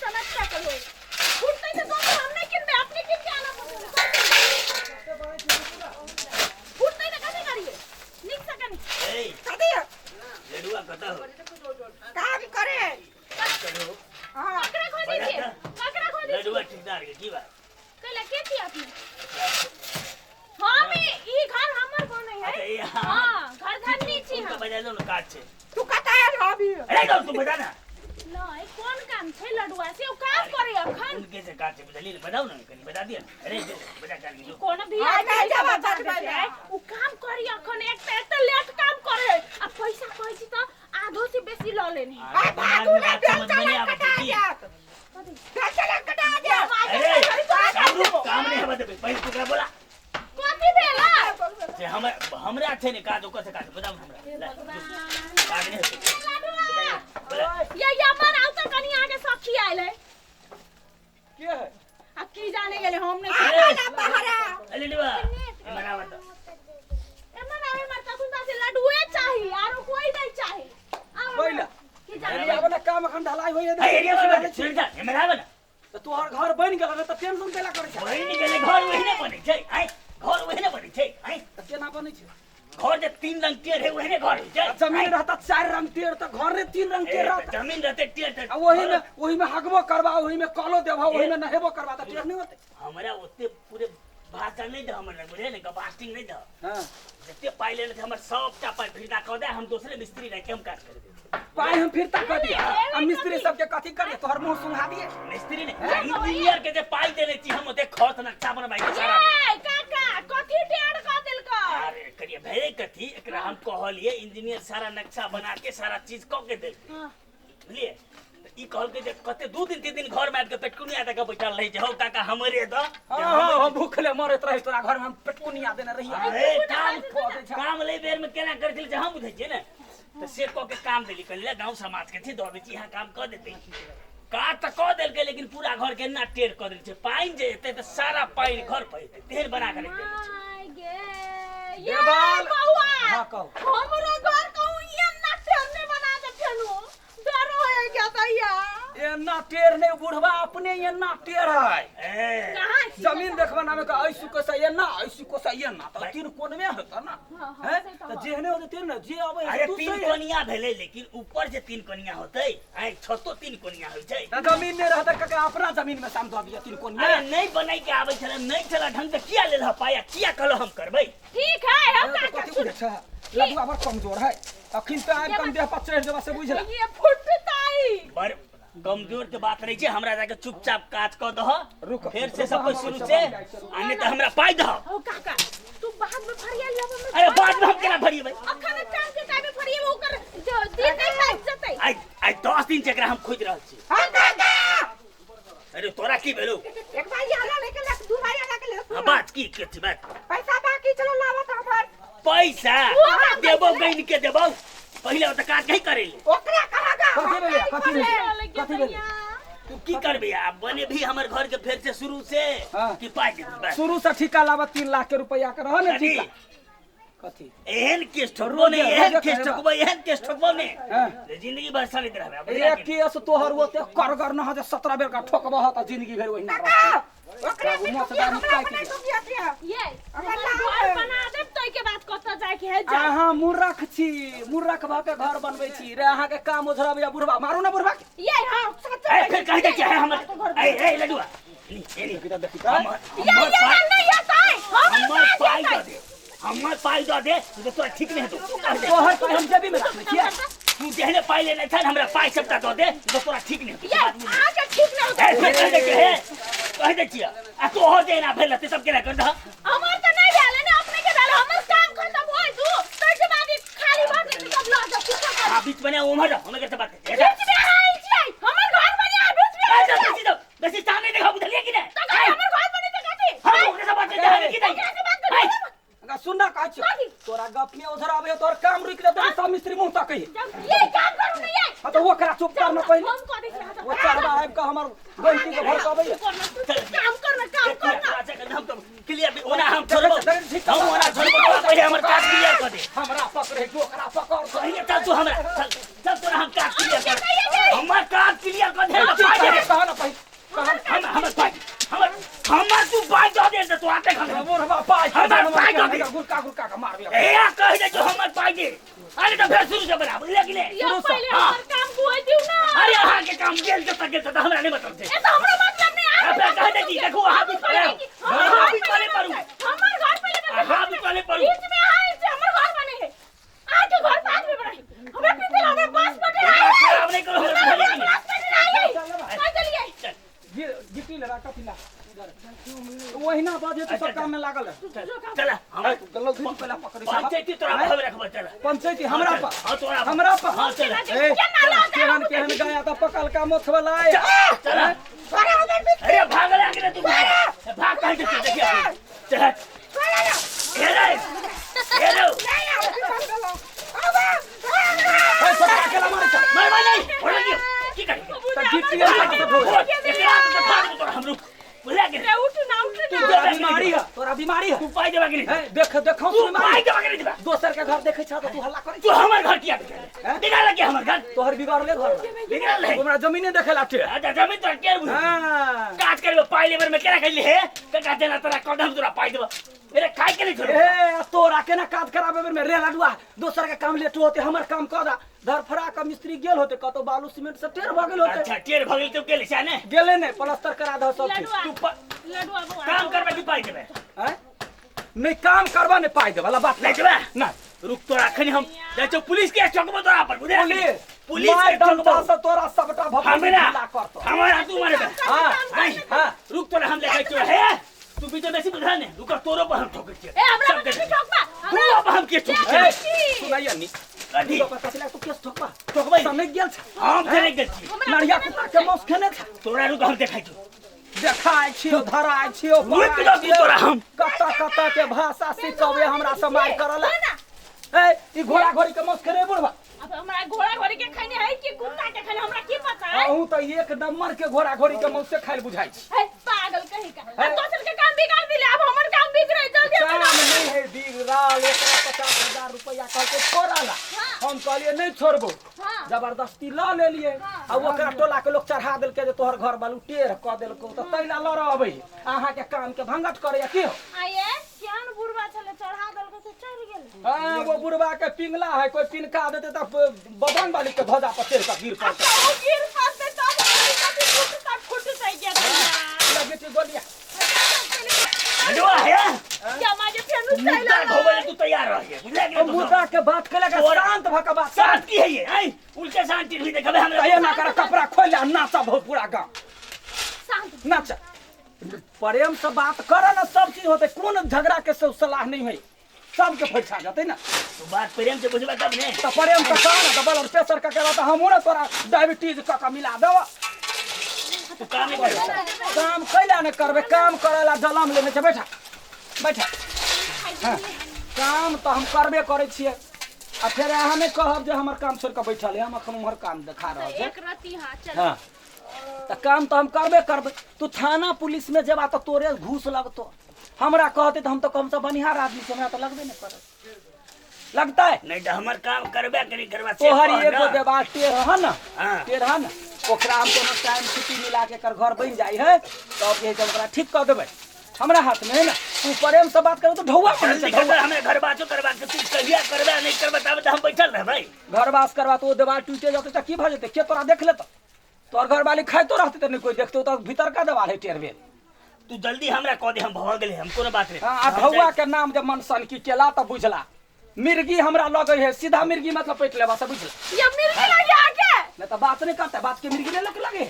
समस्या करो फूटतै तऽ दोसर हम नहि किनबै अपने किन के आनब फूटतै तऽ कथी करियै नीक से कनि ए कथी है? लडुआ कतऽ हो काम करे करू हाँ ककरा खोजै छियै ककरा खोजै छियै लडुआ ठेकेदार के की बात कैला के छी अपने हम ई घर हमर बनै है अच्छा, ई हां घर धरनी छी उनका हम बजा दो ना काज छै तू कतऽ आयल हबी अरे जाओ तू बजा ना नहीं कोन काम छै लडुआ से ओ काम करे अखन उनके से काज छै बुझलियै ने बजाओ ना कनी बजा दिया अरे जो बजा कर जो कोनो भी हाँ, आदमी नहीं जाबा, बजा बजा देतै। दे। ओ काम करी अखन एक त लेट काम करे आ पैसा कहै छी त आधो से बेसी ल लेने आ भागू ना बेल चला कटा जात बेल चला कटा जात अरे काम रुक काम नहीं हवा देबै पहिले तू ओकरा बोला कथी भेल से हम हमरा छै ने काज ओकर से काज बताउ ने हमरा ले, जो, काज नहीं हेतै लडुआ बोला ये ये मर आउ त कनी आगे सखी आयल है के है आ की जाने गेले हम नहीं अरे ना बहरा अरे लडुआ एमहर आबऽ तऽ एमन आवे मर तखुन से लडुए चाही आरो कोई नहीं चाही आउ कोई ना। की जाने एरिया वाला काम अखन ढलाई होइए ए एरिया से बात सुन जा एमहर आबऽ ना तऽ तोहर घर बनि गेल तऽ टेंशन कैला करै छै बनि गेलै घर वही ने बनै छै आँय घर वही ने बनै छै आँय तऽ केना बनै छै घर जे तीन रंग टेढ़ है वही ने घर होइ छै आ जमीन रहता चारि रंग टेढ़ तऽ घर रे तीन रंग टेढ़ ए, रहता जमीन रहते टेढ़ तऽ आ ओही में ओही में हगबो करबा ओही में कलो देबा ओही में नहेबो करबा तऽ टेढ़ नहि होतै हमरा ओते पूरे भाषा नहि दह हमर लग बुझलियै ने गबास्टिंग नहि दह हाँ जते पाइ लेने छै हमर सबटा पाइ फिरता कऽ दे हम दोसरे मिस्त्री राखि हम काज करबै पाइ हम फिरता कऽ दिए आ मिस्त्री सबके कथी करिए तोहर मुंह सुंघा दिए मिस्त्री ने इंजीनियर के जे पाइ देने छी हम ओते खर्च नक्शा बनबाई के सारा ए काका कथी टेढ़ कऽ देलकै अरे करिए भेलै कथी एकरा हम कहलिए इंजीनियर सारा नक्शा बना के सारा चीज कऽ के देलकै हाँ। बुझलिए तऽ ई कहलकै जे कते 2 दिन 3 दिन घर में आबि के पेटकुनिया दऽ के बैठल रहै छै हौ काका हमरे दऽ हाँ हाँ हम भूखले मरैत रही तोरा घर में हम पेटकुनिया देने रही अरे काम कऽ दै छै। काम लै बेर में केना करै छलै से हम बुझै छियै ने तऽ से कऽ के काम देली कहली गाँव समाज के छै दऽ दै छी यहाँ काम कऽ देतै काज तऽ कऽ देलकै लेकिन पूरा घर के एना टेढ़ कऽ देल छै पानि जे एतै तऽ सारा पानि घर पर एतै तेहन बना के राखि देने छै my गे ये देवाल। बौआ हाँ, कहू। हमरो घर कहूँ ये ना टेढ़ बना दे फेनु डर हो गया भैया एना टेढ़ नहीं बुढ़वा अपने एना टेढ़ है ए कहाँ छी जमीन देखबा नामे का ऐसु को से एना ऐसु को से एना तऽ तीन कोन में होता ना हाँ, हाँ, हैं से तऽ तऽ है। जेहने होते तेहन ने जे अबै अरे तू तीन सही कोनिया भेलै लेकिन ऊपर जे तीन कोनिया होतै आइ छतो तीन कोनिया होइ छै तऽ जमीन नहि रहतै कका अपना जमीन में साम दऽ दिअ तीन कोनिया अरे नहि बनाइ के आबै छलै नहि छलै ढंग से किया लेल पाया किया कहलो हम करबै ठीक है हम तऽ काका कथी सुन बुझै छै लडुआ बड़ कमजोर है अखन तऽ आबि कम देह पर चढ़ि जेबा से बुझला ये फुटताई बड़ कमजोर के बात नहीं छै हमरा जाके चुपचाप काज कऽ दह रुक। फेर से सब कुछ शुरू से आ नहीं तऽ हमरा पाइ दह ओ काका तू बाद में फरिया लेब हम अरे बाद में हम केना भरिएबै अखन काम के टाइम में फरिएबै ओकर जो दिन नहीं लागि जेतै आइ आइ 10 दिन से एकरा हम खोजि रहल छी हाँ काका अरे तोरा की भेलौ एक भाई आला लेके लख दू भाई आला के ले हाँ, बात की के छी बात पैसा बाकी चलो लावत हमर पैसा देबो गइन के देबो पहिले ओतऽ काज नहीं करे ले ओकरा कहा गा कथी भेलै कथी भेलै कथी भेलै तू की करबे आब बने भी हमर घर के फेर से शुरू से हाँ। कि पाइ देबी बस शुरू से ठीका लाबत 3 लाख के रुपया के रह ने कथी? ठीका कथी एहन केस ठोकबो नहीं रोजे- एहन रोजे केस करेबा। ठोकबो एहन केस ठोकबो नहीं हाँ। जिंदगी भर सड़ित रहबे बुझलियै एक कि नहीं? केस तोहर ओते करगर न जे 17 बेर का ठोकबह तऽ जिंदगी भरि ओहिना काका रहतै। ओकरा बाबू, से मौत ठोकिया दानी हमरा काटि अपने दे। ठोकिया के ये हमर हमर लाल घर है। बना देब तो के बाद कतऽ जाय के है जा अहाँ मूर्ख छी मूर्ख भऽ के घर बनबै छी रे अहाँके काम ओझरबैया बुढ़बा मारू ने बुढ़बा के ये हां सच ए फिर कहि दै छियै हमर ए ए लडुआ एनी एनी देखी तऽ देखी तऽ हमर ये हमर ये पाइ नहीं आता है हमर पाइ दऽ दे हमर पाइ दऽ दे तऽ तोरा ठीक नहि हेतौ तू कह दे तोहर पाइ हम जेबी में रखने छियै तू जेहने पाइ लेने छै हमरा पाइ सबटा दऽ दे तऽ तोरा ठीक नहि हेतौ ये अहाँ के ठीक नहीं ए होता फिर कहि दै छियै हे कहि दै छियै आ तोहर जे एना भेल रहतै सब केना कर दह हमर तऽ नहीं भेल ने अपने के भेल हमर काम खत्म होय दू तै के बाद ई खाली भऽ जेतै तब लऽ जाउ कुछो कर आ बीच में उम्हर रह हम एकर से बात करै छियै बीच में आयल छियै हमर घर बने आ बीच में ए, आयल जा, छियै बेसी जाओ, बेसी सामने देखा बुझलियै कि नहि तऽ कहै हमर घर बने तऽ कथी हम ओकरा से बात करै छियै, की ओकरा से बात नहि करू अगर सुन ना कहै छियौ कथी? तोरा गप में उधर आबै तोहर काम रुकि जेतौ सब मिस्त्री मुँह तकै जब ये काम करू ने ये हाँ तऽ ओकरा चुप कर न पहिले हम कऽ दै छियै ओ चढ़बा आबि कऽ हमर गलती के भर अबैया काम कर ना हमर काम एक कर मिनट, ना अच्छा कर, हम तो क्लियर ओना हम छोड़बो। देख, ठीक, हम ओना छोड़बो, तोरा पहिले हमर काज क्लियर कर दे। हमरा पकड़े के ओकरा पकड़। कहिए चल तू हमरा, चल चल तोरा हम काज क्लियर कर। कहिए दे। हमर काज क्लियर कर दे ना, पाइ दे। कह ना पहिले हम हमर पाइ, हमर हमर तू पाइ दऽ दे तऽ तू आते खा। बुढ़वा पाइ हमर पाइ दऽ दे। गुड़का गुड़का के मारबे। ए कहि दे जो हमर पाइ दे। अरे तऽ फेर शुरू से बना, बुझलियै कि नहि? या पहिले हाँ। हमर काम हुए दिउ ना। अरे अहाँ के काम गेल जतऽ गेल ततऽ, हमरा नहि मतलब छै। ए तो हमरा मतलब नहीं। आ, फेर कहि दै छी, देखू, अहाँ भी पहिले, अहाँ भी पहिले पड़ू। हमर घर पहिले बने। अहाँ भी पहिले पड़ू। बीच में आए से हमर घर बने है। आज के घर बाद में बने। हमरा पीछे हमरा बांस पटे दिमाग आए। खराब नहि करू हमरा, बुझलियै कि नहि? बांस पटे आए। कह चलिए। चल गिट्टी ले कथी ला ओहिना बाजे तो सब काम में लागल है। चल हमर गल्लो धुन पहला पकड़ी। पंचायती तोरा भाव रखबो, चल। पंचायती हमरा पर? हाँ, तोरा पर। हमरा पर? हाँ, चल। ए, केहन केहन गया त पकल का मोथ वाला है। चल। अरे भाग ला के तू भाग भाग कहीं से, देखिए चल। ए रे ए रे। ए छोटा अकेला मारे छ। मार मार नहीं छोड़ दियो, की करी? त गिट्टी ले तो एकरा तो भाग तोरा हम, रुक, बुझला के रे उठ ना, उठ ना। तोरा बीमारी है, तोरा बीमारी है। तू पाई देबा कि नहीं? ए देख देखौ तू बीमारी। पाई देबा कि नहीं देबा? दोसर के घर देखै छ त तू हल्ला करै। तू हमर घर किया बिगाड़ले? बिगाड़ले के हमर घर? तोहर बिगाड़ले घर। बिगाड़ले। हमरा जमीने देखेला टे। अच्छा, जमीन तोरा के बुझ। हां। काज करबे पाई लेबर में केना कहली हे काका देना तोरा कदम, तोरा पाई देबा मेरे खाइ के नहीं छोड़े। ए तोरा केना काज कराबे बेर में रे लडुआ, दोसर के काम लेट होते, हमर काम कऽ दा। धरफड़ा के मिस्त्री गेल होते कतौ, बालू सीमेंट से टेर भऽ गेल होते। अच्छा, टेर भगल तो गेल छै ने? गेले ने, प्लास्टर करा दह सब चीज। लडुआ। तू लडुआ बौआ। काम करबे कि पाई देबे? हैं? नहीं काम करबा ने पाई देबा बात। नहीं देबे? नहीं। रुक, तोरा अखन हम जाइ छौ पुलिस के ठोकबो तोरा पर, बुझलियै? पुलिस पुलिस के मार ठोकबो। डंडा से तोरा सबटा भभूत हमरा ढीला करतो। हमरा तू मारबे? हाँ। आइ। हाँ। रुक, तोरा हम देखै छियौ हे, तू बीच बेसी बुझा ने, रुक, तोरो पर हम ठोकै छियै। ए हमरा सब पर देख। नहीं ठोकबा। तू अब हम के ठोकै ए, छियै? सुनाइया नी। कथी? तू कथी ला तू केस ठोकबा? ठोकबै। सनक गेल छ? हम चले गेल छी। नरिया कुत्ता के मांस खेने छ? तोरा रुक, हम देखै छियौ। देखाय छियो, धराय छियो। रुक जा तू, तोरा हम कत्ता कत्ता के भाषा सिखबे हमरा से मार करला। ए ई घोड़ा घोड़ी के मांस खेने बुढ़बा? अब हमरा घोड़ा घोड़ी के खाने है कि कुत्ता के खाने, हमरा की पता है? अहूँ तऽ एक नंबर के घोड़ा घोड़ी के मांसे खाइल बुझाइ छी। है पागल कहीं का। अब दोसर के काम बिगाड़ दिले, अब हमर काम बिगड़े जल्दी। काम नहीं है बिगड़ल, एकरा 50,000 रुपया कहलकै छोड़ला। हम कहलियै नहीं छोड़बो। हाँ। जबरदस्ती लऽ लेलियै। आ ओकरा टोला के लोग चढ़ा देलकै जे तोहर घर बालू टेढ़ कऽ देलकौ, तऽ तै ला लड़ऽ अबै अहाँके काम के भंगट करैया की हो? आये केहन बुढ़वा छले, चढ़ा देलकै से चढ़ गेल। हाँ, वो बुढ़वा के पिंगला है, कोई पिनका देते तऽ बजरंग बली के ध्वजा पर चढ़ कऽ गिर पड़तै। अब तो गिर पड़ते तब हमरी कथी फुटता फुटतै के भैया। बेटी गोलिया। लडुआ हे। क्या माजे फेनु मुद्दा ढोबै तू तैयार रहिए, बुझलियै कि अब नहीं? मुद्दा के बात केला के शांत भऽ के बात। शांत की है ये आई उल्टे शांति भी देखबे हमरा। कहियो ना कर, कपड़ा खोल ले, नाचा बहुत पूरा गाँव। शांत। नाचा, प्रेम से बात कर ना, सब चीज होते। कोन झगड़ा के सब सलाह नहीं है, सबके फरिछा जतै ना। तू बात प्रेम से बुझबे तब ने। तऽ प्रेम से कह ना, तऽ ब्लड प्रेशर के केला तऽ हमहूँ ने तोरा डायबिटीज कऽ के मिला देबऽ। तू काम नहीं करबे? काम कैला ने करबै? काम करे ला जलम लेने छै। बैठा बैठा। हाँ, काम तऽ हम करबे करै छियै। आ फेर अहाँ नहि कहब जे हमर काम छोड़ि कऽ बैठल है, हम एखन उम्हर काम देखा रहल छी। एक रति हां चल। हाँ, तऽ काम तऽ हम करबे करबै। तू थाना पुलिस में जेबा तऽ तोरे घूस लगतो। हमरा कहते तऽ हम तऽ कम से बनिहार आदमी छी, हमरा तऽ लगबे नहि करत। लगता है? नहीं तो हमर काम करबे करी करबा से तोहर कह एगो ना। देवाल टेढ़ है ना? हाँ। टेढ़ है ना, ओकरा हम कोनो टाइम छुट्टी मिला के एकर घर बनि जाइ है तब जे है से ओकरा ठीक कऽ देबै। हमरा हाथ में है ना। तू प्रेम से बात करो तो ढौआ बनै छै, जल्दी ढौआ। कर, हमें घर बाजो करबा के तू कहिया करबे नहीं करबे तब तऽ हम बैठल रहबै। घर वास करबा तऽ ओ देवाल टूटे जेतै तऽ की भऽ जेतै? के तोरा देख लेतौ? तोहर घर वाली खाइतो रहतै तऽ नहि कोइ देखतौ, तऽ भीतर का देवाल है टेढ़ भेल। तू जल्दी हमरा कह दे, हम भऽ गेलै, हम कोनो बात नहीं। हाँ, आ ढौआ के नाम जब मनसन की केला तऽ बुझला मिर्गी हमरा लगै है, सीधा मिर्गी मतलब पैट लेबा से बुझला। ये मिर्गी लगी आके। नहीं तऽ बात नहीं करते, बात के मिर्गी नहीं लगे लगे।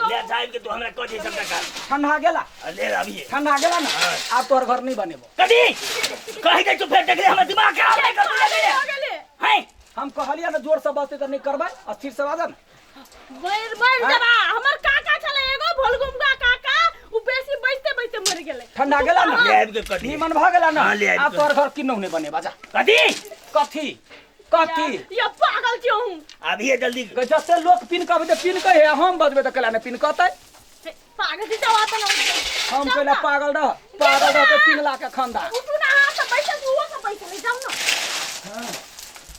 ले साहब के तू हमरा कह दे सबटा काम। ठंडा गेला? ले अभी। ठंडा गेला ना? आब तोहर घर नहीं बनेबो। कथी कहि दे तू, फेर देख ले, हमर दिमाग खराब नहीं कर तू। हो गेलै। हैं? हम कहलियै ना जोर से बजते तऽ नहीं करबै, स्थिर से बाजऽ ना। मर मर जबा, हमर काका छले एगो भोलगुमगा काका, उ बेसी बैठते बैठते मर गेलै। ठंडा गेला ना? ले आबि के कथी? निमन भऽ गेला ना? हाँ, ले आबि आब के। तोहर घर किन्नहु नहीं बनेबा, जा। कथी? कथी कथी? ये पागल क्यों हूँ? अभी ये जल्दी। जते लोक पिन कहबै तऽ पिन कहे, हम बजबै तऽ केला नहि पिन कहतै? पागल छी जाउ अपन हम पहिले पागल रह, पागल रह तऽ 3 लाख के खंदा। उठू ना।